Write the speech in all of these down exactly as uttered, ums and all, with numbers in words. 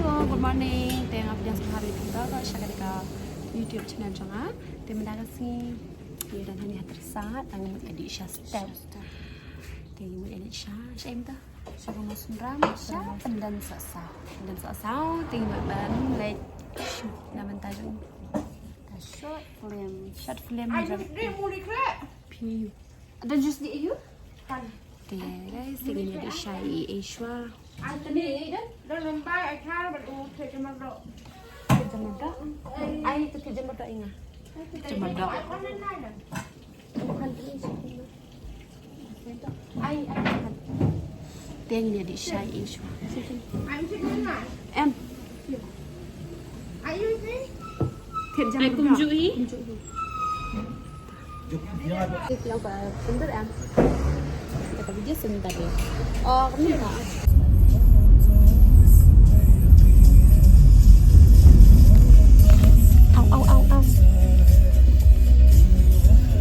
Hello, good morning. Te nga pdiang sngewbha ïa phi baroh sha kane ka YouTube channel jong nga. Te mynta ka sngi ngi don hangne ha Tyrsad, tang ngi mut ïa dih sha step. Te ngi mut ïa dih sha, sha ym ta. Sha ka Mawsynram, sha Pyndensohsaw. Pyndensohsaw, te ngi mut ban leit na bynta jong ta short film. Short film jong phi. Don juice di ayu? Te guys, te ngin ïa dih sha i Aishwarya. Ai, to ki jember doh i nga. Jember doh. Ai, ai. Te ngin ïa dih sha i Aishwarya. Em. Thied jember doh. Kumjuh hi. Kumjuh hi. Ïa, ïa, ba, bener, em. Kata video sebentar deh. Oh, kami tak. Au, au, au, au.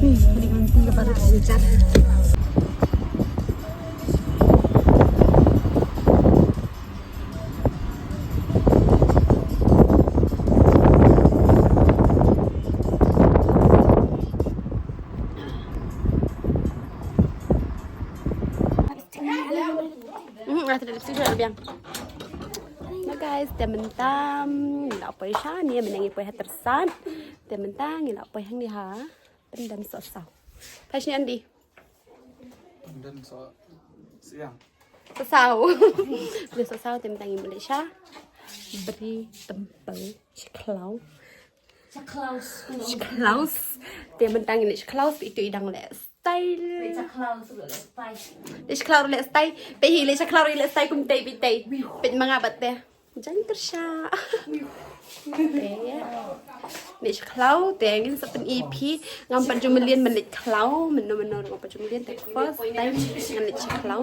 Ni, mending nanti ke baru sebentar. Hmm, ah, tidak lipstick dah biang. Nah guys, te mynta ngi la poi sha ne, mynne ngi poi ha Tyrsad. Te mynta ngi la poi hangne ha Pyndensohsaw. Phi shane Andy? Pyndensoh-, siang. Sohsaw. Pyndensohsaw, te mynta ngi mut leit sha Bri Temple. Sha Khlaw. Sha Khlaw. Sha Khlaw. Te mynta ngi leit sha Khlaw, peit ito i dang leh style. Leit sha Khlaw ruh leh style. Peit hi leit sha Khlaw ruh leh style kumtei, peit tei. Peit ma nga bad te. Jaiñ kyrshah. Te. Leit sha Khlaw, te ngin sa pyni ïa phi. Ngam pat ju mlien ban leit Khlaw, mynno mynno ngam pat ju mlien, te first time ngan leit sha Khlaw.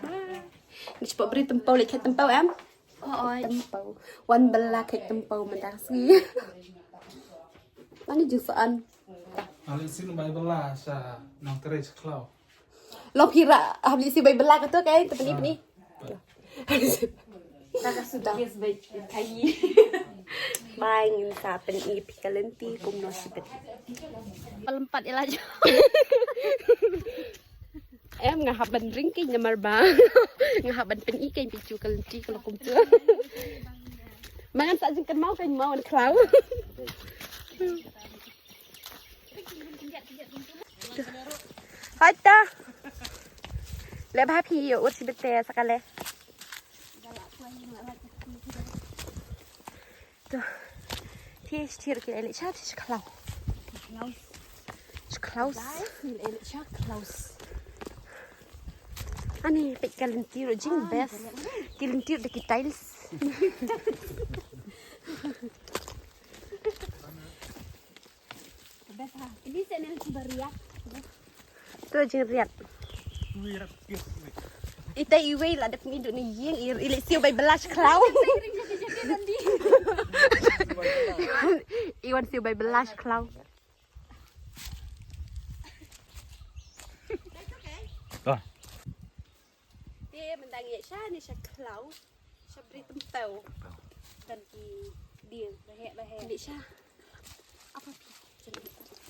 Bye. Ngi shu poi Bri Temple, leit kheit Temple em? Oi. Temple. Wan bylla kheit Temple mynta ka sngi. Ani jingsoh an. Hap leit siew bai bylla sha Nongtrei sha Khlaw. Long phi ra, hap leit siew bai bylla kato kai, te pyni, pyni. Ta ka suitcase bai kai. Bai ngin sa pyni ïa phi ka lynti kumno shibit. Pal empat ïa la jong. Em, nga hap ban ring keiñ namar ba nga hap ban pyni keiñ phi, tu ka lynti ka la kumtu. Ma ngan sa jingkynmaw keiñ ma wan Khlaw. Hata. Leh bha phi ïa ur shibit te sa ka leh. To. Te stir ki leh sha, sha Khlaw. Sha Khlaw. Guys, ngi leh sha Khlaw. Ani peit ka lynti ruh jingbes. Ki lynti ruh da ki tiles. Best ha. Ini channel ki bariat. To jingriat. Ita iwei la dep ngi duk na ïing, i leh siew bai bylla sha Khlaw. I wan, i wan siew bai bylla sha Khlaw. Te mynta ngi ïa sha ne sha Khlaw. Sha Bri Temple. Kan ki ding. Bahe, bahe. Ngi sha. Apa tu?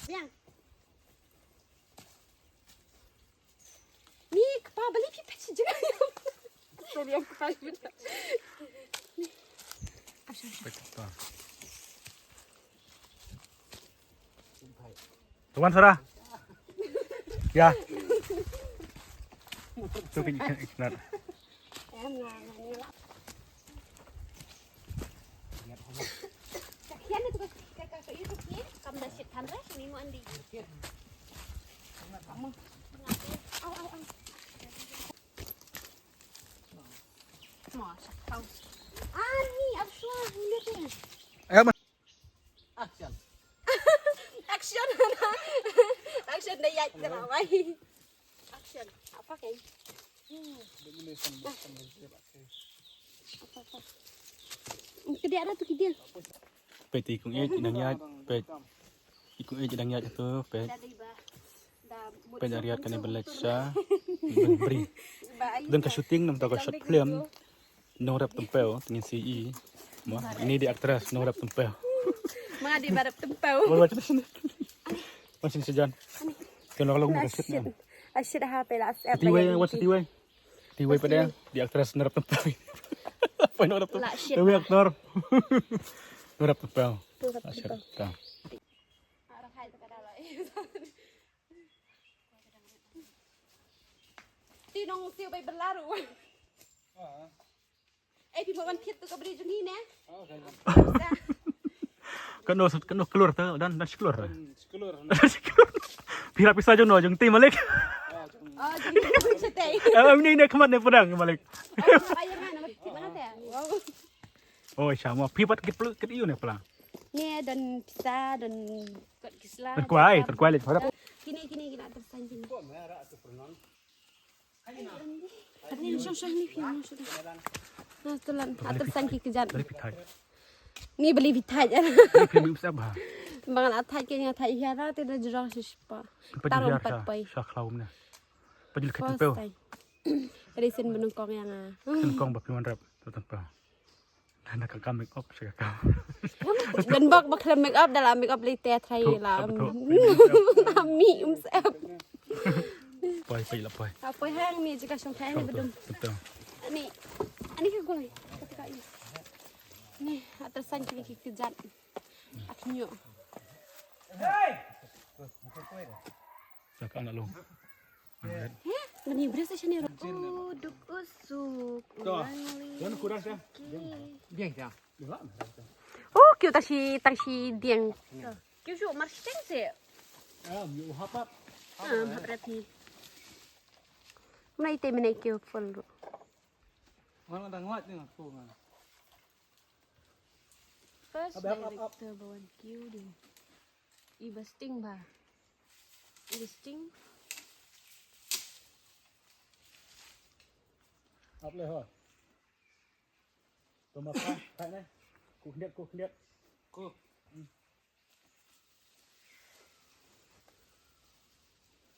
Biang. Ni kpa bali phi phet shi jingayam. Sorry, ang kpa bali. Tuan Sarah. Ya. Tu kena kena. Action. Action. Action dah ya, dah lawai. Action. Apa kan? Apa, apa? Kedai ada tu kedai. Peit i kong ïeit i dang ïaid, peit. I kong ïeit i dang ïaid tu, peit. Peit ïa riat kane ban leit sha ban bri. Don ka shooting namar ka short film. Nongrep Tympeu, tengin si i. Mo, ini di actress Nongrep Tympeu. Ma di barep tympeu. Mo, mo, sini, sini. Mo, sini, si Jan. Kano ka long ka shit na. Ashit ha pe la sep. Tiwai, what's tiwai? Tiwai pada di actress Nongrep Tympeu. Apa Nongrep Tympeu? La shit. Tiwai actor. Nongrep Tympeu. Nongrep Tympeu. Ti nong siu bai berlaru. Eh, pi mo ban kit tu ka bri jong ni ne. Kano, kano klur tu, dan, dan sklur. Sklur. Pira pisa jong no, jong ti Malik. Oh, jong ni jong ni. Eh, ni ne khmat ne pedang Malik. Oh, ayah mana, kit mana te? Wow. Oh, sama. Pi pat kit pelu, kit iu ne pela. Ni dan pisa, dan kot kisla. Terkuai, terkuai lek harap. Kini, kini, kini tersan kini. Ni shong shong ni phi, shong shong. Na tulan, atur san ki kejat. Beli pithai. Ni beli pithai. Beli pithai mim sab ha. Bang la thai ke nya thai hiara te da jrong shispa. Tarom pat pai. Sha khlaw ne. Pajil khat tempeu. Reason benung kong yang ah. Sen kong ba phi wan rap tu tempeu. Na ka kam make up sha ka kam. Dan bak bak khlem make up da la make up le te thai la. Ami um sep. Poi poi la poi. Ha poi hang ni jika shong thai ni bedum. Betul. Ani ani ka goi. Kata ka ni. Ni atas san kini ki kejat. Ak nyo. Hey. Ka ka na long. Heh, mani bres sha ne ro. Uduk usuk. To. Jan kurang sha. Biang sha. Oh, kyu tashi tashi diang. Kyu shu mar sheng se. Ah, mi u hap hap. Ah, hap rat ni. Mnai te mnai kyu full ro. Mana dang wat ni aku ngan. First director ba wan kiew ding. I ba sting ba. I ba sting. Ap le ho. To ma pa, pa ne. Ku khyndiat, ku khyndiat. Ku.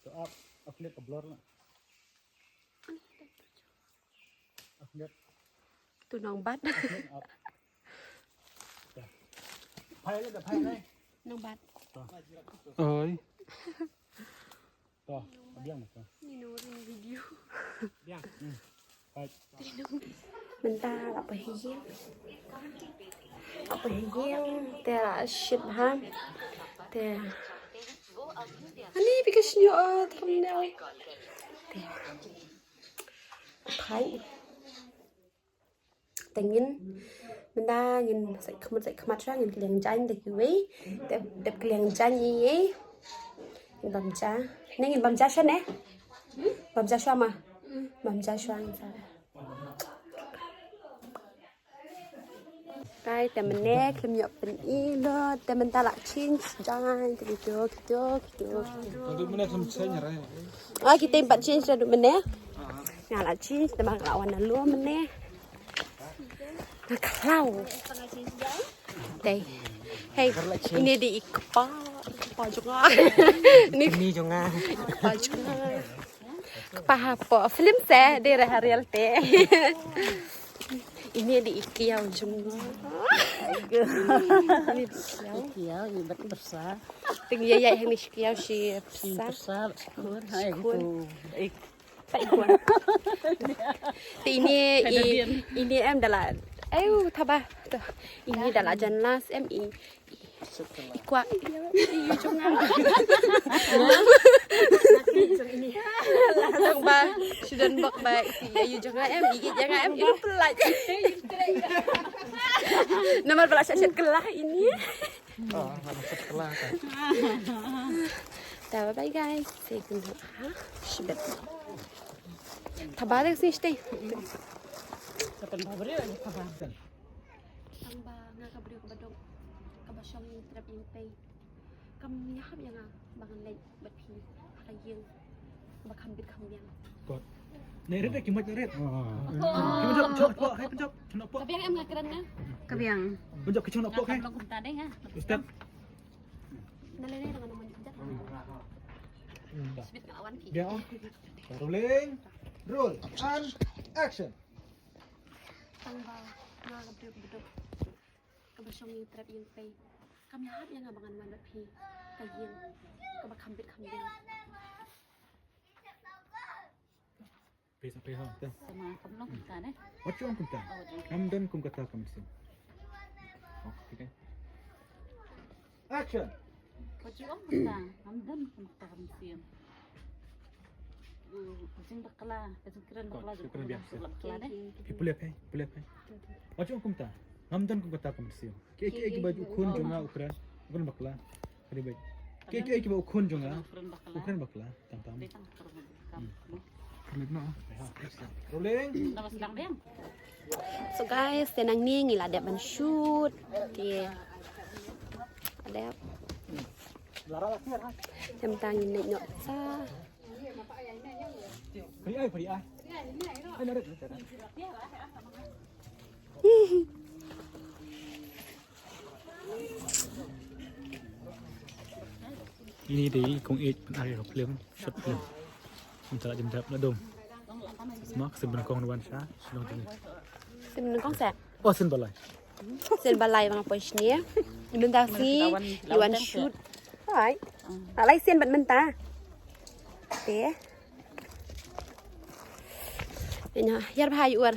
To ap, ap khyndiat ka blur na. Ap khyndiat. Tu nong bat. Ap khyndiat, ap. Phai le, phai le. Nong bat. Oi. To, biang to. Ni no ring video. Biang. Hmm. Mynta la poi ha ïing. La poi ha ïing te la shit bha. Te. Ani phi ka sñiuh, ah, thumbnail. Te. Thai. Te ngin mynta ngin sait khmat, sait khmat shuwa, ngin kylliang jaiñ da kiwei. Te dep kylliang jaiñ ïa i. Ngin bam ja. Ne ngin bam ja shuwa ne? Bam ja shuwa ma. Bam ja shuwa ngin sa. Kai te mynne khlem ïoh pyni lut, te mynta la change jaiñ te kito kito kito. Naduh mynne khlem change re. Ah, kita empat change naduh mynne. Nga la change te ba nga la wan na lum mynne. Nga khlaw. Dei. Hei, ini dei i kpa, i kpa jong nga. Ini jong nga. I kpa jong nga. Kpa hapoh film se, dei re ha real te. Ini dei i kiaw jong nga. Ini dei i kiaw. I kiaw, i bat pyrsa. Teng ïa ïa hang ni shi kiaw shi pyrsa. Shi pyrsa, bat skur. Hai, skur. Gitu. Te ini, i, ini em da la. Ayu, thaba. Tuh. Ini da la jan las em i. I kwah. I yu jong nga. Ba, shu don bok ba. I yu jong nga em, i jong nga em, i pynlait. Namar ba la shet shet kylla ini. Oh, mana sekolah kan. Dah, bye bye guys. Say goodbye. Ha? Shibet. Thaba de sini stay. Kapan ba beri aja kabar. Tang ba nga ka briew kaba duk, kaba shong ïing trep ïing tei. Kam ïahap ïa nga ba ngan leit bad phi ha ka ïing ba kham bit kham biang. Kot. Nai rit ki mot nai rit. Ki mot chok chok hai pynchok chok pok. Ka biang em nga kren na. Ka biang. Pynchok ki chok pok hai. Long kumta dei nga. Ustad. Na le ne na mana jat. Sbit nga lawan ki. Biang. Rolling. Roll and action. Tang ba nga ka briew ka bduk kaba shong ïing trep ïing pei, kam ïahap ïa nga ba ngan wan bad phi ka ïing kaba kham bit kham biang. Pisa pisa. Sa ma kam long kumta ne. Wat ju ong kumta. Ngam don kum kata ka mynsiem. Okay. Action. Wat ju ong kumta. Ngam don kum kata ka mynsiem. Ka jingbakla, ka jingkren bakla, ka jingkren biang bakla ne. Phi pule phi, pule phi. Wat ju ong kumta. Ngam don kum kata ka mynsiem. Kiei kiei kiba u khun jong nga u kren, u kren bakla. Ka dei beit. Kiei kiei kiba u khun jong nga u kren bakla, tam tam. Rolling. So guys, te nangne ngi la dep ban shoot. Te la dep. Te mynta ngin leit noh sa. Pari ai, pari ai. Ai, narit, narit. Ini dei kong ej pynari film, short film. Mynta la jem dap na dom. Sma ka sien ba nyngkong na wan sha shnong jong ngi. Sien ba nyngkong sa? Oh, sien ba lai. Sien ba lai ba nga poi shane. Mynta sngi i wan shoot. Alright. La lai sien bad mynta. Te. Ina, ïar bha ïa u ar.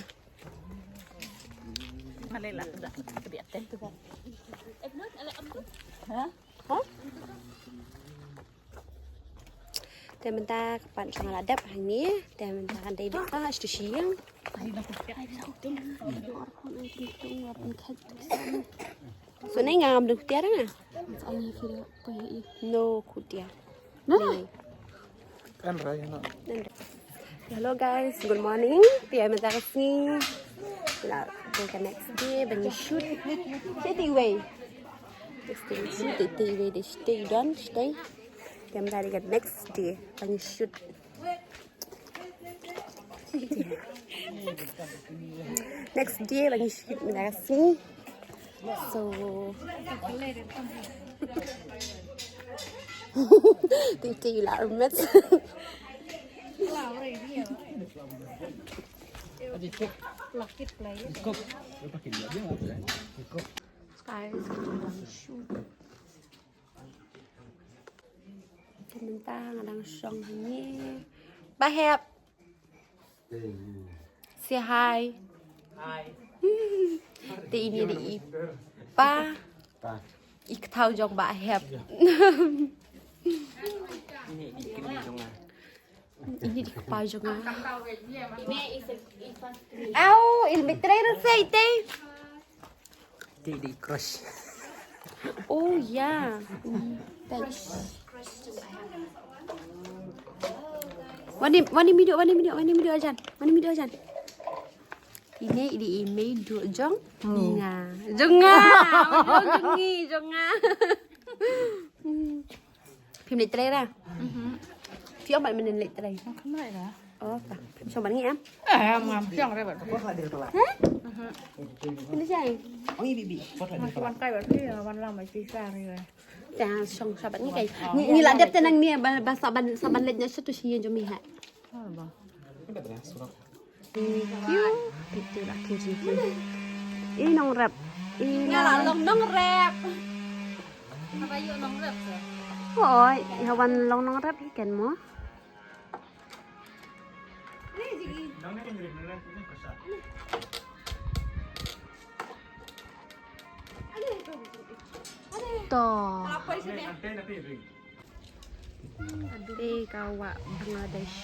Te mynta ka pat ka la dep hangne, te mynta ka dei dep ka shtu shiang. So nai ngam duk tiar nga. No, kutiar. No. Kan rai na. Hello guys, good morning. Pia mynta ka sngi. La, ka next day ban shoot. Stay away. Stay, stay, stay away, stay, don't stay. Pia mynta ka next day ban shoot. Next day lagi shoot lagi. So thank you lah Armet. Guys, kita shoot. Te mynta nga dang shong hangne. Bah Hep. Say hi. Hi. Te ini dei i pa. Pa. I ktaw jong Bah Hep. Ini dei i kpa jong nga. Ini dei i kpa jong nga. Au, i mei trei ruh sei te. Te dei crush. Oh yeah. Thanks. Wani, wani midu, wani midu, wani midu ajan. Wani midu ajan. Ini, ini i mei du jong nga. Jong nga. Jong ngi, jong nga. Phim leit trei ra? Mhm. Phi ong ban men leit trei. Kham leit ra. Oh, ka. Phim shong ban ngi am? Eh, am ngam shong re bad. Hah? Mhm. Phim leit shong? Ong i bibi. Wan kai bad phi, wan lang bad phi sa re. Ta shong sa bad ngi kai. Ngi, ngi la dep te nangne ba, ba sa ban, sa ban leit na sha tu shi jong mi ha. Ba. Thank you. Peit te la kin jingpyni. I nongrep. I nongrep. Nga la long nongrep. Haba ïoh nongrep sa. Oi, ïa wan long nongrep hi ken mo. To. Te ka wah Bangladesh.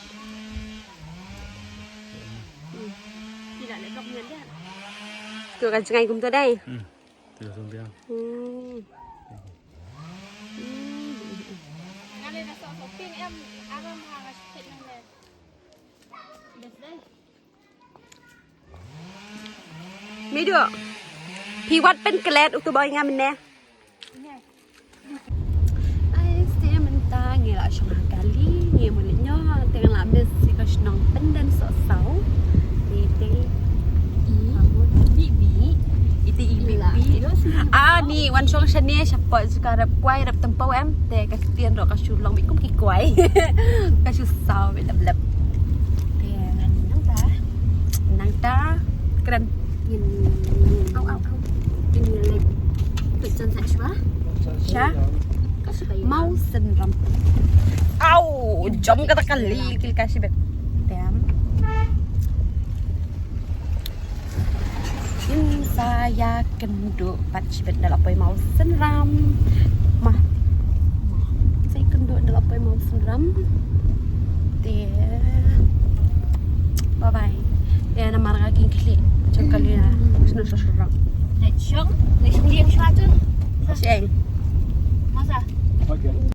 Hmm. Ki la leh kap ngan dah. Tu ka jngai kumta dei. Hmm. Tu sum biang. Hmm. Hmm. Ngan leh na sok shopping em aram ha nga shit nang leh. Best dei. Midu. Phi wat pynklet utu boi nga mynne. Ai, te mynta ngi la shong ha kali, ngi mut leit noh, te ngi la miss ïa ka shnong Pyndensohsaw. Ite i bibi. Ite i bibi. Ah, ni wan shong shane shapoh jong ka rep kwai rep tympew em. Te ka ktien ruh ka shu long beit kum ki kwai. Ka shu saw beit lep lep. Te ngan nangta. Nangta kren. Au, au, au. Ini lek. Pechan sa shwa. Sha? Ka shwa. Mawsynram. Au, jom kata kali kil ka shibit. Damn. Kin sa ïakynduh bad shibit da la poi Mawsynram. Ma. Sa ïakynduh da la poi Mawsynram. Te. Bye bye. Te namar ka kin khlieh. Jom kali na. Snu snu snu. Dai shong, dai shong yang shwa tu. Sheng. Masa? Okay.